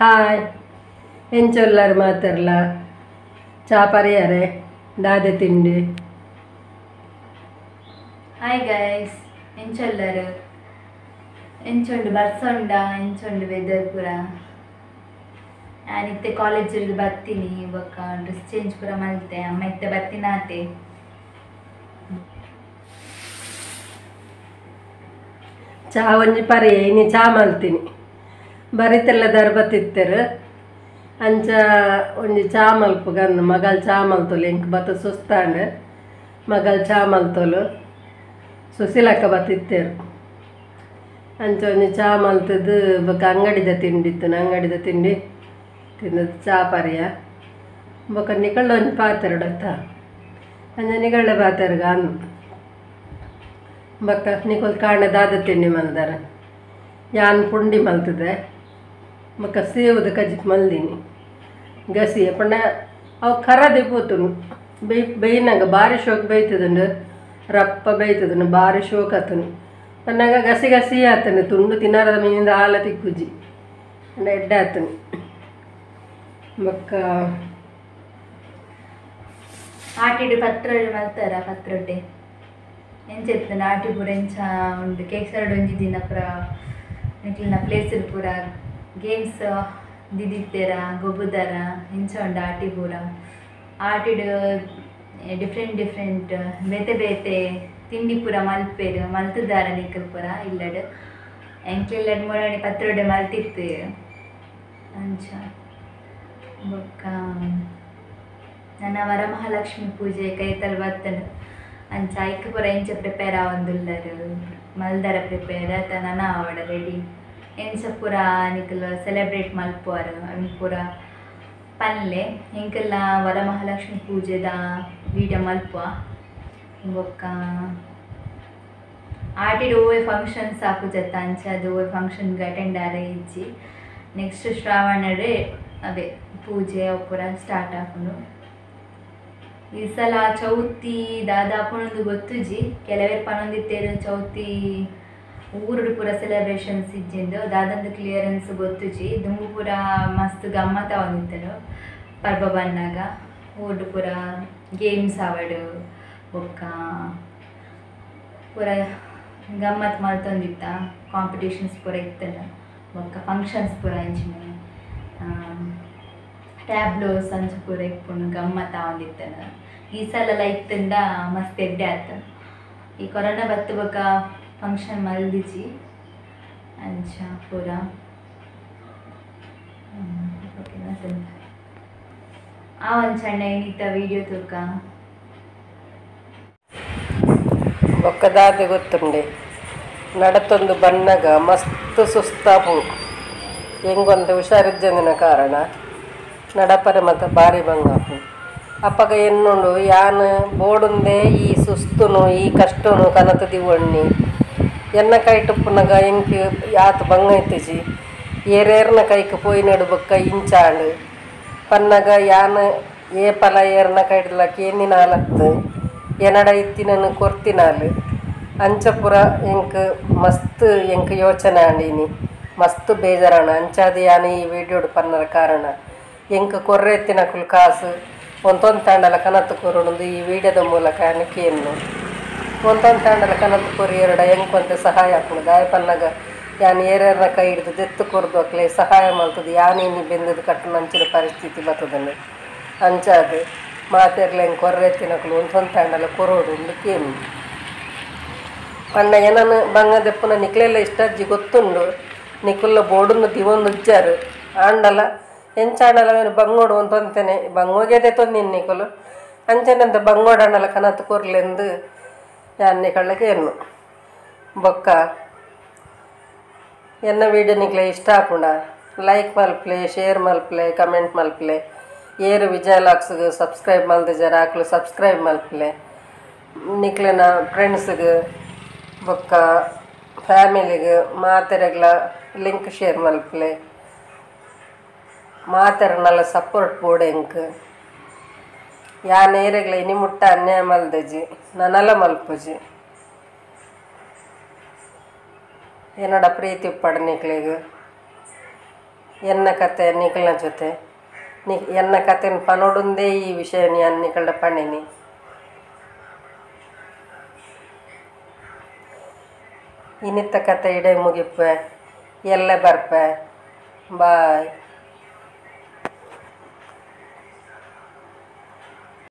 Hi ಎಂಚೊಲ್ಲಾರು ಮಾತಾರಲ್ಲ ಚಾ ಪರಿಯಾರೆ ದಾದೆ ತಿಂಡಿ. Hi guys, ಎಂಚೊಲ್ಲಾರು ಎಂಚೊಂಡು ಬರ್ಸೊಂಡ ಎಂಚೊಂಡು weather ಪೂರ. ನಾನಿತ್ತೆ ಕಾಲೇಜಲ್ಲಿ ಬರ್ತೀನಿ ಬೊಕ್ಕ ಡ್ರೆಸ್ ಚೇಂಜ್ ಪೂರ ಮಲ್ತೆ ಅಮ್ಮ ಇತ್ತೆ ಬರ್ತೀನಾತೆ. ಚಾ ಒಂಜಿ ಪರಿ ಇನಿ ಚಾ ಮಲ್ತೀನಿ ಬರಿತೆಲ್ಲ ದರ್ಬತ್ತಿತ್ತರು ಅಂಚ ಒಂಜಿ ಚಾ ಮಲ್ಪು ಗಂದು ಮಗಲ್ ಚಾ ಮಲ್ತೋಲು ಎಂಕ್ ಬತ್ತ ಸುಸ್ತಾಂಡ್ ಮಗಲ್ ಚಾ ಮಲ್ತೋಲು ಸುಸಿಲಕ್ಕ ಬತ್ತಿತ್ತೇರು ಅಂಚ ಒಂಜಿ ಚಾ ಮಲ್ತದ್ದು ಬೊಕ್ಕ ಅಂಗಡಿದ ತಿಂಡಿ ಇತ್ತು ಅಂಗಡಿದ ತಿಂಡಿ ತಿಂದದ್ದು ಚಾ ಪರಿಯ ಬೊಕ್ಕ ನಿಕಳ್ಳ ಒಂಜಿ ಪಾತೆರಡತ್ತ ಅಂಚ ನಿಕಳ್ಳ ಪಾತೆರ್ಗ ಅಂದು ಬೊಕ್ಕ ನಿಕೊಲ್ ಕಾಂಡೆ ದಾದ ತಿಂಡಿ ಮಲ್ದಾರ ಯಾನ್ ಪುಂಡಿ ಮಲ್ತದೆ ಬೊಕ್ಕ ಸೇವುದ ಕಜಿಪ್ ಮಲ್ದಿನಿ ಗಸಿ ಪಂಡ ಅವು ಕರದೆ ಪೋತುನು ಬೇಯ್ ಬೇಯ್ನಾಗ ಬಾರಿ ಶೋಕ್ ಬೇಯ್ತದುಂಡು ರಪ್ಪ ಬೇಯ್ತದುಂಡು ಬಾರಿ ಶೋಕ್ ಆತನು ಪನ್ನಾಗ ಗಸಿ ಗಸಿ ಆತನು ತುಂಡು ತಿನ್ನಾರದ ಮೀನಿಂದ ಆಲ ತಿಕ್ಕುಜಿ ಅಂಡ ಎಡ್ಡೆ ಆತನು. ಬೊಕ್ಕ ಆಟಿಡು ಪತ್ರೊಡೆ ಮಲ್ತಾರ ಪತ್ರೊಡೆ ಎಂಚೆತ್ತುಂಡು ಆಟಿ ಪೂರ ಎಂಚ ಉಂಡು ಕೇಕ್ಸರಡು ಒಂಜಿ ದಿನ ಪೂರ ನಿಕ್ಲಿನ ಪ್ಲೇಸ್ ಪೂರ ಗೇಮ್ಸ್ ದಿದಿತ್ತೇರ ಗೊಬ್ಬುದಾರ ಎಂಚ ಉಂಡು ಆಟಿ ಪೂರ. ಆಟಿಡು ಡಿಫ್ರೆಂಟ್ ಡಿಫ್ರೆಂಟ್ ಬೇತೆ ಬೇತೆ ತಿಂಡಿ ಪೂರ ಮಲ್ಪೇರು ಮಲ್ತುದಾರ ನಿಕ್ಕಲ್ ಪೂರ ಇಲ್ಲಡು ಎಂಕ್ಲಿಲ್ಲಡ್ ಮೊಳಣಿ ಪತ್ರೊಡೆ ಮಲ್ತಿತ್ತು ಅಂಚ. ಬೊಕ್ಕ ನನ್ನ ವರಮಹಾಲಕ್ಷ್ಮಿ ಪೂಜೆ ಕೈತಲ್ ಬತ್ತನು ಅಂಚ ಐಕ್ ಪೂರ ಎಂಚ ಪ್ರಿಪೇರ್ ಆವೊಂದುಲ್ಲರು ಮಲ್ದರ ಪ್ರಿಪೇರ್ ಆತ ನನ ಆವಡ ರೆಡಿ ಎಂಚ ಪೂರ ನಿಕಲ್ ಸೆಲೆಬ್ರೇಟ್ ಮಲ್ಪುವರು ಅವಿನ್ ಪೂರ ಪನ್ಲೆ ಎಂಕೆಲ್ಲ ವರಮಹಾಲಕ್ಷ್ಮಿ ಪೂಜೆದ ವೀಡಿಯೋ ಮಲ್ಪುವ. ಬೊಕ್ಕ ಆಟಿಡ್ ಓವೆ ಫಂಕ್ಷನ್ಸ್ ಆಪುಜತ್ತ ಅಂಚ ಅದು ಓವೆ ಫಂಕ್ಷನ್ಗೆ ಅಟೆಂಡ್ ಆರೆ ಇಜ್ಜಿ. ನೆಕ್ಸ್ಟ್ ಶ್ರಾವಣರೇ ಅದೇ ಪೂಜೆ ಅವು ಪೂರ ಸ್ಟಾರ್ಟ್ ಆಪುಂಡು. ಈ ಸಲ ಚೌತಿ ದಾದಾಪುನೊಂದು ಗೊತ್ತುಜಿ ಕೆಲವೇರು ಪನೊಂದಿತ್ತೇರು ಚೌತಿ ಊರುಡು ಪೂರ ಸೆಲೆಬ್ರೇಷನ್ಸ್ ಇಜ್ಜಿಂದು ದಾದಂದು ಕ್ಲಿಯರೆನ್ಸ್ ಗೊತ್ತುಜಿ. ದುಂಬು ಪೂರ ಮಸ್ತ್ ಗಮ್ಮತ್ತ ಒಂದಿತ್ತನು ಪರ್ಬ ಬನ್ನಾಗ ಊರುಡು ಪೂರ ಗೇಮ್ಸ್ ಆವಡು ಬೊಕ್ಕ ಪೂರ ಗಮ್ಮತ್ ಮಲ್ತೊಂದಿತ್ತ ಕಾಂಪಿಟೇಷನ್ಸ್ ಪೂರ ಇತ್ತನು ಬೊಕ್ಕ ಫಂಕ್ಷನ್ಸ್ ಪೂರ ಇಂಚಿನ ಟ್ಯಾಬ್ಲೋಸ್ ಅಂಚ ಪೂರ ಇಪ್ಪುಂಡು ಗಮ್ಮತ್ತ ಒಂದಿತ್ತನು. ಈ ಸಲ ಇತ್ತಂಡ ಮಸ್ತ್ ಎಡ್ಡೆ ಆತ ಈ ಕೊರೋನಾ ಬತ್ತು ಬೊಕ್ಕ ಫಂಕ್ಷನ್ ಮಲ್ದಿಜಿ ಅಂಚ ಪೂರ. ಓಕೆನಾ ಆ ಒಂಚಣ್ಣ ಏನಿತ್ತ ವೀಡಿಯೋ ತೂಕ ಬೊಕ್ಕ ದಾದೆ ಗೊತ್ತುಂಡೆ ನಡತೊಂದು ಬಣ್ಣಗ ಮಸ್ತ್ ಸುಸ್ತಾಪು ಎಂಗೊಂದು ಹುಷಾರಿಜ್ಜಂದಿನ ಕಾರಣ ನಡಪರೆ ಮತ್ತು ಬಾರಿ ಬಂಗಾಪು ಅಪ್ಪಗ ಎನ್ನುಂಡು ಯಾನ್ ಬೋಡುಂದೆ ಈ ಸುಸ್ತುನು ಈ ಕಷ್ಟನು ಕನತ ದಿವಣ್ಣಿ ಎನ್ನ ಕೈಟುಪ್ಪುನಗ ಎಂಕ್ ಯಾತ್ ಬಂಗ ಇತ್ತಿಜಿ ಏರೇರ್ನ ಕೈಕ್ ಪೋಯಿನಡು ಬೊಕ್ಕ ಇಂಚಾಂಡು ಪನ್ನಗ ಯಾನ್ ಏ ಪಲ ಏರ್ನ ಕೈಡ್ಲ ಕೇಂದಿನಾಲತ್ತು ಎನಡ ಇತ್ತಿನನು ಕೊರ್ತಿನಾಲು ಅಂಚ ಪೂರ ಎಂಕ್ ಮಸ್ತ್ ಎಂಕ್ ಯೋಚನೆ ಆಂಡಿನಿ ಮಸ್ತ್ ಬೇಜಾರಾಣ ಅಂಚಾದ ಯಾನ್ ಈ ವೀಡಿಯೋಡು ಪನ್ನರ ಕಾರಣ ಎಂಕ್ ಕೊರ್ರೆತ್ತಿನಕುಲು ಕಾಸು ಒಂತೊಂದು ತಾಂಡಲ ಕನತ್ತು ಕೊರೊಂದು ಈ ವೀಡಿಯೋದ ಮೂಲಕ ಕೇನ್ನು ಒಂತೊಂದು ತಾಂಡಲ ಕನತ್ತು ಕೊರಿಯರಡ ಎಂಕೊಂತೆ ಸಹಾಯ ಆಪುಂಡು ದಾಯ ಪನ್ನಗ ಯಾನ್ ಏರೇರ್ನ ಕೈ ಹಿಡಿದು ದೆತ್ತು ಕೊರ್ದು ಅಕ್ಲೆ ಸಹಾಯ ಮಲ್ತದು ಯಾನೇನಿ ಬೆಂದದು ಕಟ್ಟುನಂಚಿನ ಪರಿಸ್ಥಿತಿ ಬರ್ತದನ್ನು ಅಂಚಾದು ಮಾತೆರ್ಲ ಎಂಕ್ ಕೊರ್ರೆತ್ತಿನಕುಲು ಒಂತೊಂದು ತಾಂಡಲ ಕೊರೋಡು ಉಂದು ಕೇನು ಪಂಡ ಏನನು ಬಂಗ ದೆಪ್ಪುನ ನಿಕ್ಲೆಲ್ಲ ಇಷ್ಟ ಅಜ್ಜಿ ಗೊತ್ತುಂಡು ನಿಕುಲ್ಲ ಬೋಡುನ್ನು ದಿವೊಂದು ಉಜ್ಜಾರು ಆಂಡಲ ಎಂಚಾಂಡಲ ಮೇನು ಬಂಗೋಡು ಒಂತೊಂತೇನೆ ಬಂಗೋಗೆದೆ ತೊಂದಿನಿ ನಿಕುಲು ಅಂಚೆನಂತ ಬಂಗೋಡಣ್ಣಲ ಕನತ್ತು ಕೊರ್ಲೆಂದು ಯಾನ್ ನಿಕಳ್ಳಕ್ಕೆ ಎನ್ನು ಬೊಕ್ಕ ಎನ್ನ ವೀಡಿಯೋ ನಿಕ್ಲೆ ಇಷ್ಟ ಆಪುಂಡ ಲೈಕ್ ಮಲ್ಪಲೆ ಶೇರ್ ಮಲ್ಪಲೆ ಕಮೆಂಟ್ ಮಲ್ಪಲೆ ಏರು ವಿಜಯ ಲಾಕ್ಸ್ಗೆ ಸಬ್ಸ್ಕ್ರೈಬ್ ಮಲ್ದಿಜಾರ ಆಕ್ಲು ಸಬ್ಸ್ಕ್ರೈಬ್ ಮಲ್ಪಲೆ ನಿಕ್ಲೆನ ಫ್ರೆಂಡ್ಸ್ಗೆ ಬೊಕ್ಕ ಫ್ಯಾಮಿಲಿಗೆ ಮಾತೆರೆಗ್ಲ ಲಿಂಕ್ ಶೇರ್ ಮಲ್ಪಲೆ ಮಾತೆರ್ನಲ್ಲ ಸಪೋರ್ಟ್ ಬೋಡು ಎಂಕ್ ಯಾನ್ ಏರೆಗ್ಲ ಇನಿ ಮುಟ್ಟ ಅನ್ಯಾಯ ಮಲ್ದಜಿ ನನಲ ಮಲ್ಪುಜಿ ಏನಡ ಪ್ರೀತಿ ಉಪ್ಪಡ್ ನಿಕ್ಲೆಗ್. ಎನ್ನ ಕತೆ ನಿಕಲ್ನ ಜೊತೆ ಎನ್ನ ಕತೆನ್ ಪನೊಡುಂದೇ ಈ ವಿಷಯ ಯಾನ್ ನಿಕಲ್ಡ ಪಂಡಿನಿ. ಇನಿತ್ತ ಕತೆ ಇಡೆ ಮುಗಿಪೆ, ಎಲ್ಲೆ ಬರ್ಪೆ, ಬಾಯ್.